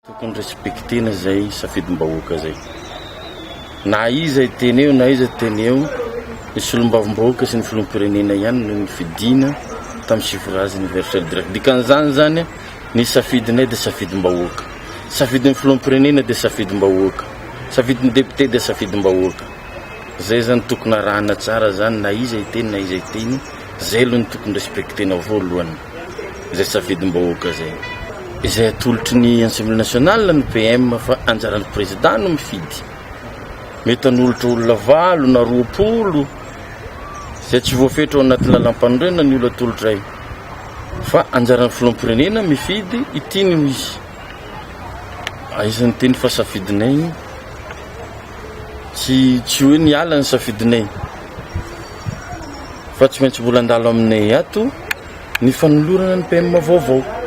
Tokony respectena zay safidim-bahoaka zay. Na iza hiteny eo na iza hiteny eo, ny solombavambahoaka sy ny filoham-pirenena ihany no nifidina tamin'ny suffrage universel direct. Dikan'izany zany ny safidinay dia safidim-bahoaka. Safidin'ny filoham-pirenena dia safidim-bahoaka. Safidin'ny député dia safidim-bahoaka. Zay zany tokony arahana tsara zany na iza hiteny na iza hiteny, zay aloha no tokony respectena voalohany. Izay safidim-bahoaka izay. Izay atolotry ny Assemblée nationale ny PM fa anjaran'ny président no mifidy. Mety hanolotra olona valo na 20 izay tsy voafetra ao anatin'ny lalàmpanorenana ny olona atolotray. Fa anjaran'ny filoham-pirenena mifidy ity no izy. Aiza ny teny fa safidinay iny. Tsy tsy hoe niala ny safidinay. Fa tsy maintsy mbola handalo aminay ato ny fanolorana ny PM vaovao.